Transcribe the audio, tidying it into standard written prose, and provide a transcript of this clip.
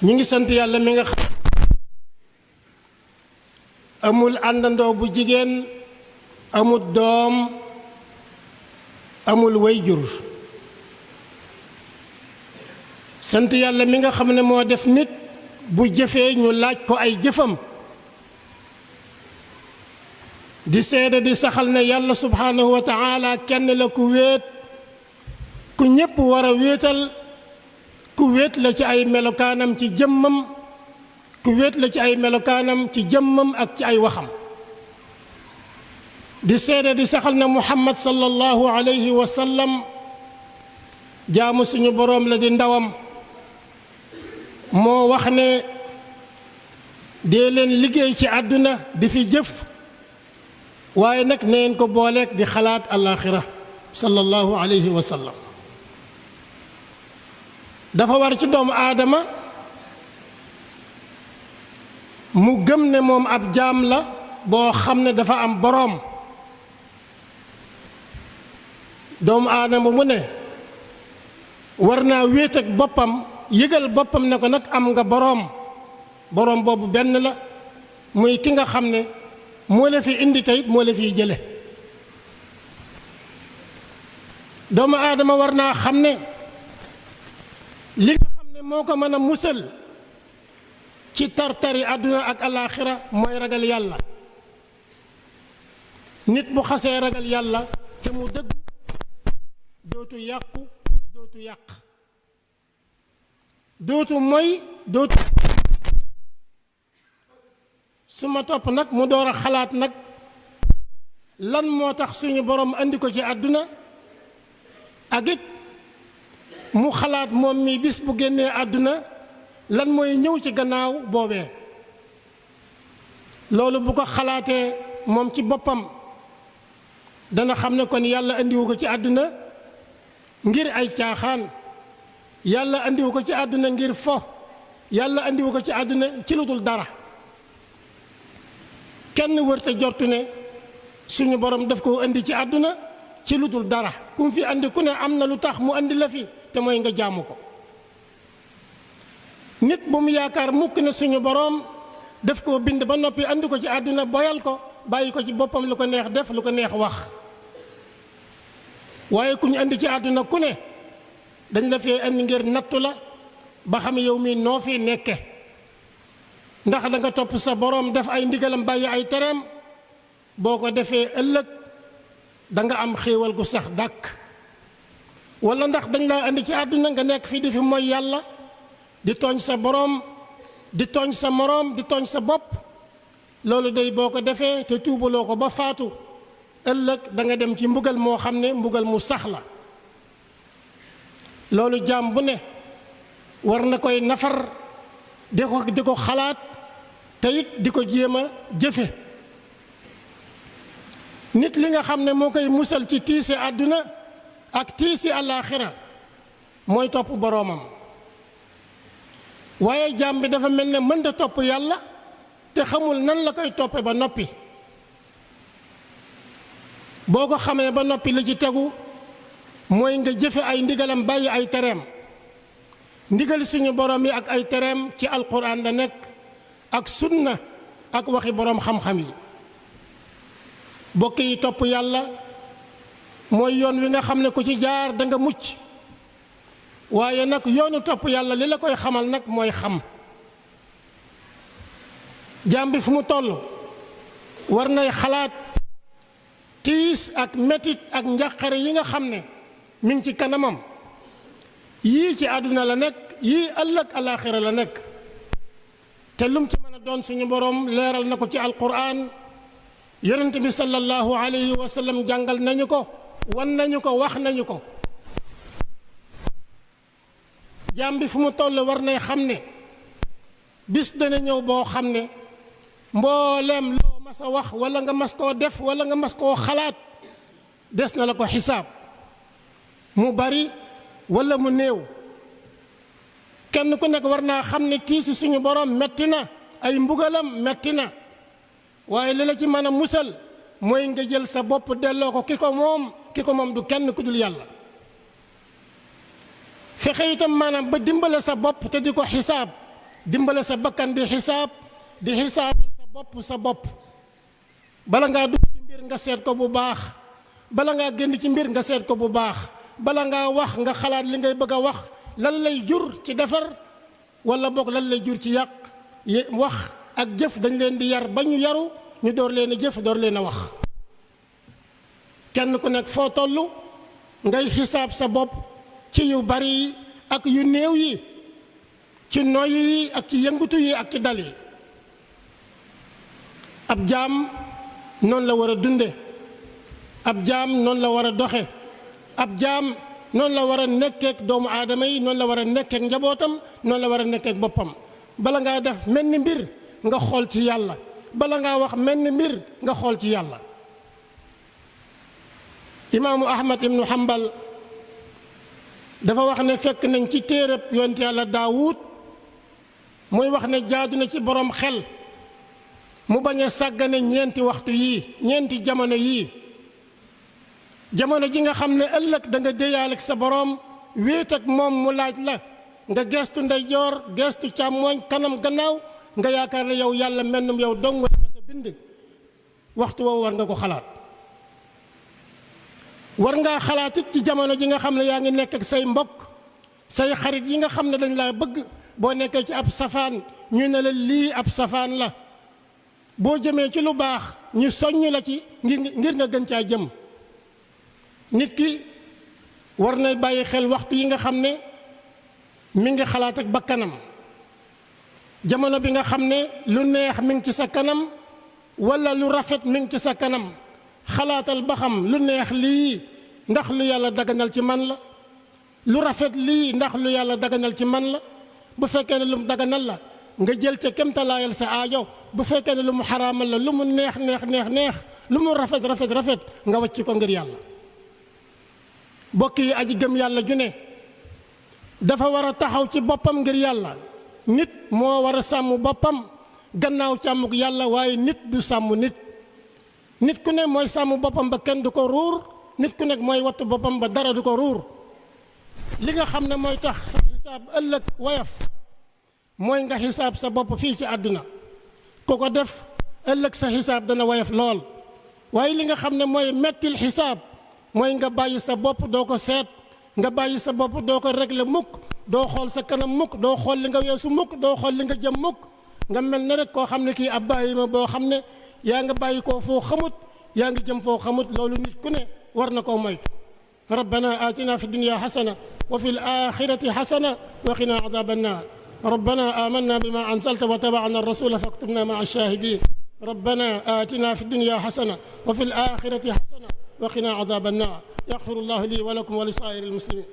ñi ngi sant yàlla mi nga xam amul àndandoo bu jigéen amul doom amul wayjur sant yàlla mi nga xam ne moo def nit bu jëfee ñu laaj ko ay jëfam di seede di saxal ne yàlla subhaanahu wa taala kenn la ku wéet ku ñépp war a wéetal ku wéet la ci ay melokaanam ci jëmmam ku wéet la ci ay melokaanam ci jëmmam ak ci ay waxam di seede di saxal ne muhammad sallallahu alayhi wa sallam jaamu suñu boroom la di ndawam moo wax ne dee leen liggéey ci àdduna di fi jëf waaye nag neen ko booleeg di xalaat alaaxira sallallahu alayhi wa sallam dafa war ci doomu aadama mu gëm ne moom ab jaam la boo xam ne dafa am boroom doomu aadama mu ne war naa wéet ak boppam yëgal boppam ne ko nag am nga boroom boobu benn la muy ki nga xam ne moo la fi indi tey moo la fiy jële doomu aadama war naa xam ne li nga xam ne moo ko mën a musal ci tartari àdduna ak alaaxira mooy ragal yàlla nit bu xasee ragal yàlla te mu dëgg dootu yàqu dootu yàq dootu moy dootu su ma topp nag mu door a xalaat nag lan moo tax suñu borom andi ko ci àdduna ak it mu xalaat moom mi bis bu génnee àdduna lan mooy ñëw ci gannaaw boobee loolu bu ko xalaatee moom ci boppam dana xam ne kon yàlla andiwu ko ci àdduna ngir ay caaxaan yàlla andiwu ko ci àdduna ngir fo yàlla andiwu ko ci àdduna ci lu dul dara kenn wërte jortu ne suñu borom daf koo andi ci àdduna ci lu dul dara kum fi andi ku ne am na lu tax mu andi la fi te mooy nga jaamu ko nit bu mu yaakaar mukk ne suñu borom daf koo bind ba noppi andi ko ci àdduna boyal ko bàyyi ko ci boppam lu ko neex def lu ko neex wax waaye ku ñu andi ci àdduna ku ne dañ la fee andi ngir nattu la ba xam yow mii noo fi nekke ndax da nga topp sa boroom def ay ndigalam bàyyi ay tereem boo ko defee ëllëg da nga am xéewal gu sax dàkk walla ndax dañ laa andi ci àdduna nga nekk fii di fi mooy yàlla di tooñ sa boroom di tooñ sa moroom di tooñ sa bopp loolu day boo ko defee te tuubaloo ko ba faatu ëllëg da nga dem ci mbugal moo xam ne mbugal mu sax la loolu jaam bu ne war na koy nafar di ko xalaat te it di ko jéem a jëfe nit li nga xam ne moo koy musal ci tiisi àdduna ak tiisi àllaaxira mooy topp boroomam waaye jaam bi dafa mel ne mënta topp yàlla te xamul nan la koy toppe ba noppi boo ko xamee ba noppi li ci tegu mooy nga jëfe ay ndigalam bàyyi ay tereem ndigal suñu borom yi ak ay tereem ci alquran la nekk ak sunna ak waxi boroom xam-xam yi bokk yi topp yàlla mooy yoon wi nga xam ne ku ci jaar da nga mucc waaye nag yoonu topp yàlla li la koy xamal nag mooy xam jaam bi fu mu toll war nay xalaat tiis ak metit ak njàqare yi nga xam ne mi ngi ci kanamam yii ci àdduna la nekk yii ëllëg alaaxira la nekk te lum ci mën a doon suñu boroom leeral na ko ci alquran yonent bi sallallahu alayhi wa sallam jàngal nañu ko wan nañu ko wax nañu ko jaam bi fu mu toll war nay xam ne bis dana ñëw boo xam ne mbooleem loo mas a wax wala nga mas koo def wala nga mas koo xalaat des na la ko xisaab mu bari wala mu néew kenn ku nekk war naa xam ne tiisi suñu borom metti na ay mbugalam metti na waaye li la ci mën a musal mooy nga jël sa bopp delloo ko ki ko moom du kenn ku dul yàlla fexe itam maanaam ba dimbale sa bopp te di ko xisaab dimbale sa bakkan di xisaabal sa bopp bala ngaa dugg ci mbir nga seet ko bu baax, bala ngaa génn ci mbir nga seet ko bu baax, bala ngaa wax nga xalaat li ngay bëgg a wax lan lay jur ci defar wala boog lan lay jur ci yàq. wax ak jëf dañ leen di yar ba ñu yaru ñu door leen a jëf door leen a wax. kenn ku nekk foo toll ngay xisaab sa bopp ci yu bari yi ak yu néew yi, ci noyyi yi ak ci yëngutu yi ak ci dal yi. ab jaam noonu la war a dunde, ab jaam noonu la war a doxe, ab jaam noonu la war a nekkeek doomu aadama yi, noonu la war a nekkeek njabootam, noonu la war a nekkeek boppam. bala ngaa def mel ni mbir nga xool ci yàlla, bala ngaa wax mel ni mbir nga xool ci yàlla. imaamu Ahmad ibnu Hanbal dafa wax ne fekk nañ ci téereb yonent yàlla Daawud muy wax ne jaadu na ci boroom xel mu bañ a sàggane ñeenti waxtu yii, ñeenti jamono yii. jamono ji nga xam ne ëllëg da nga déyaale ak sa boroom, wéet ak moom mu laaj la nga gestu ndeyjoor gestu càmmooñ kanam gannaaw nga yaakaar ne yow yàlla mennum yow dong ma sa bind. waxtu woowu war nga ko xalaat. war ngaa xalaat it ci jamono ji nga xam ne yaa ngi nekk ak say mbokk, say xarit yi nga xam ne dañ laa bëgg. boo nekkee ci ab safaan ñu ne la lii ab safaan la, boo jëmee ci lu baax ñu soññ la ci ngir nga gën caa jëm. nit ki war na bàyyi xel waxtu yi nga xam ne mi ngi xalaat ak bakkanam. jamono bi nga xam ne lu neex mi ngi ci sa kanam walla lu rafet mi ngi ci sa kanam, xalaatal ba xam lu neex lii ndax lu yàlla daganal ci man la, lu rafet lii ndax lu yàlla daganal ci man la. bu fekkee ne lu mu daganal la nga jël ca kemtalaayal sa aajo, bu fekkee ne lu mu xaraamal la, lu mu neex lu mu rafet nga wàcc ko ngir yàlla. bokk yi, aji gëm yàlla ju ne dafa war a taxaw ci boppam ngir yàlla. nit moo war a sàmm boppam gannaaw càmmuk yàlla, waaye nit du sàmm nit. nit ku ne mooy sàmm boppam ba kenn du ko ruur, nit ku nekk mooy wattu boppam ba dara du ko ruur. li nga xam ne mooy tax sa xisaab ëllëg woyof mooy nga xisaab sa bopp fii ci àdduna. ku ko def ëllëg sa xisaab dana woyof lool. waaye li nga xam ne mooy mettil xisaab mooy nga bàyyi sa bopp doo ko seet, nga bàyyi sa bopp doo ko régler mukk, doo xool sa kanam mukk, doo xool li nga weesu mukk, doo xool li nga jëm mukk. nga mel ne rek koo xam ne kii ab bàyyi ma boo xam ne yaa nga bàyyi koo foo xamut, yaa ngi jëm foo xamut. loolu nit ku ne war na koo moytu. rabbana atina fi dunya xasana wa fi l-axirati xasana wa qina adaba annar. rabbana amanna bima anzalta wa tabana rasula faktubna maa ash-shahidin. rabbana atina fi dunya xasana wa fi l-axirati xasana wa qina adaba annar. yaxfiru llahu li wa lakum wa li saa'iri l-muslimin.